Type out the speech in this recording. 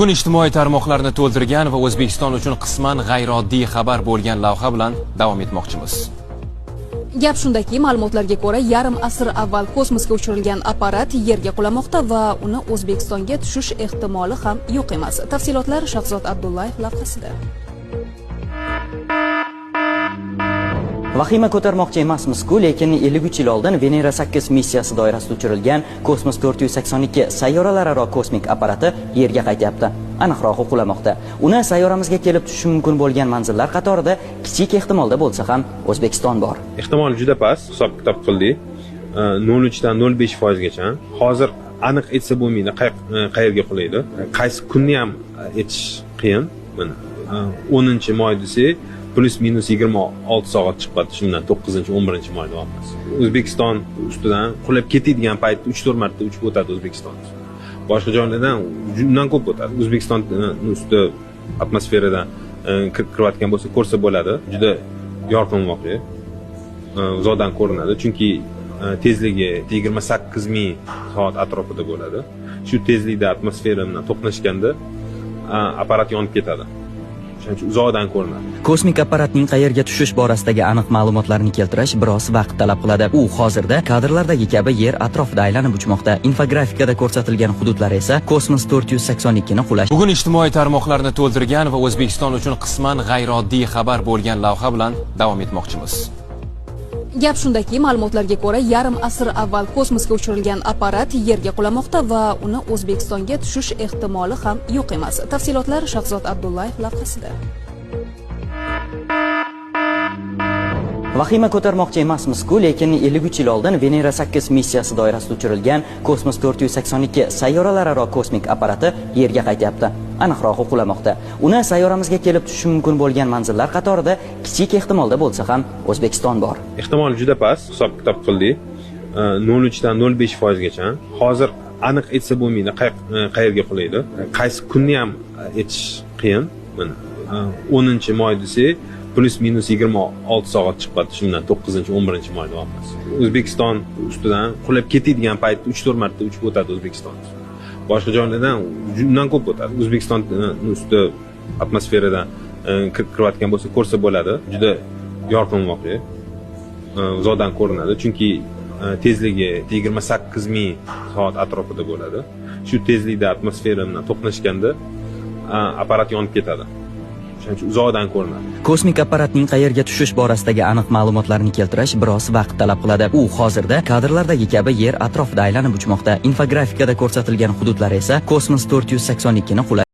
Bugun ijtimoiy tarmoqlarni to'ldirgan va O'zbekiston uchun qisman g'ayrioddiy xabar bo'lgan lavha bilan davom etmoqchimiz. Gap shundaki, ma'lumotlarga ko'ra, yarim asr avval kosmosga uchirilgan apparat yerga qulamoqda va uni O'zbekistonga tushish ehtimoli ham yo'q emas. Tafsilotlar Shahzod Abdullayev lavhasida. Vahima ko'tarmoqchi emasmiz-ku, lekin 53 yil oldin Venera 8 missiyasi doirasida uchirilgan Kosmos 482 sayyoralararo kosmik apparati Yerga qaytyapti. Aniqrog'i qulamoqda. Uni sayyoramizga kelib tushishi mumkin bo'lgan manzillar qatorida kichik ehtimolda bo'lsa ham O'zbekiston bor. Ehtimol juda past, hisob-kitob qildik. 0.3 dan 0.5 gacha. Hozir aniq aytsa bo'lmaydi, qayerga qulaydi. Qaysi kunni ham aytish qiyin. Mana 10-moy desak, плюс минус 26 soat chiqyapti shundan 9-11 moy deyapmiz. O'zbekiston ustidan qulab ketadigan paytda 3-4 marta uchib o'tadi O'zbekiston. Boshqa joylardan undan ko'p o'tadi. O'zbekiston usti atmosferadan kirayotgan bo'lsa ko'rsa bo'ladi. Juda yorqin voqea. Uzoqdan ko'rinadi, chunki tezligi 28 ming soat atrofida bo'ladi. Shu tezlikda atmosfera bilan to'qnashganda apparat yonib ketadi. Shuning uchun uzoqdan ko'rinadi. Kosmik apparatning qayerga tushish borasidagi aniq ma'lumotlarni keltirish biroz vaqt talab qiladi. U hozirda kadrlardagi kabi yer atrofida aylanib uchmoqda. Infografikada ko'rsatilgan hududlar esa Kosmos 482 ni qulash Bugun ijtimoiy tarmoqlarni to'ldirgan va O'zbekiston uchun qisman g'ayrioddiy xabar bo'lgan lavha bilan davom etmoqchimiz. Gap shundaki, ma'lumotlarga ko'ra, yarim asr avval kosmosga uchirilgan apparat yerga qulamoqda va uni O'zbekistonga tushish ehtimoli ham yo'q emas. Tafsilotlar Shahzod Abdullayev lavhasida. Vahima ko'tarmoqchi emasmiz-ku, lekin 53 yil oldin Venera 8 missiyasi doirasida uchirilgan Kosmos 482 sayyoralararo kosmik apparati Yerga qaytyapti. Aniqrog'i qulamoqda. Uni sayyoramizga kelib tushishi mumkin bo'lgan manzillar qatorida kichik ehtimolda bo'lsa ham O'zbekiston bor. Ehtimol juda past, hisob-kitob qildik. 0.3 dan 0.5 gacha. Hozir aniq aytsa bo'lmaydi, qayerga qulaydi. Qaysi kunni ham aytish qiyin. Mana 10-moy desak, плюс минус 26 soat chiqyapti shundan 9-11 moy deyapmiz. O'zbekiston ustidan qulab ketadigan paytda 3-4 marta uchib o'tadi O'zbekiston. Boshqa joylardan undan ko'p o'tadi. O'zbekiston usti atmosferadan kirayotgan bo'lsa ko'rsa bo'ladi. Juda yorqin voqea. Uzoqdan ko'rinadi, chunki tezligi 28 ming soat atrofida bo'ladi. Shu tezlikda atmosfera bilan to'qnashganda apparat yonib ketadi. Shuning uchun uzoqdan ko'rinadi. Kosmik apparatning qayerga tushish borasidagi aniq ma'lumotlarni keltirish biroz vaqt talab qiladi. U hozirda kadrlardagi kabi yer atrofida aylanib uchmoqda. Infografikada ko'rsatilgan hududlar esa Kosmos 482 ni qulash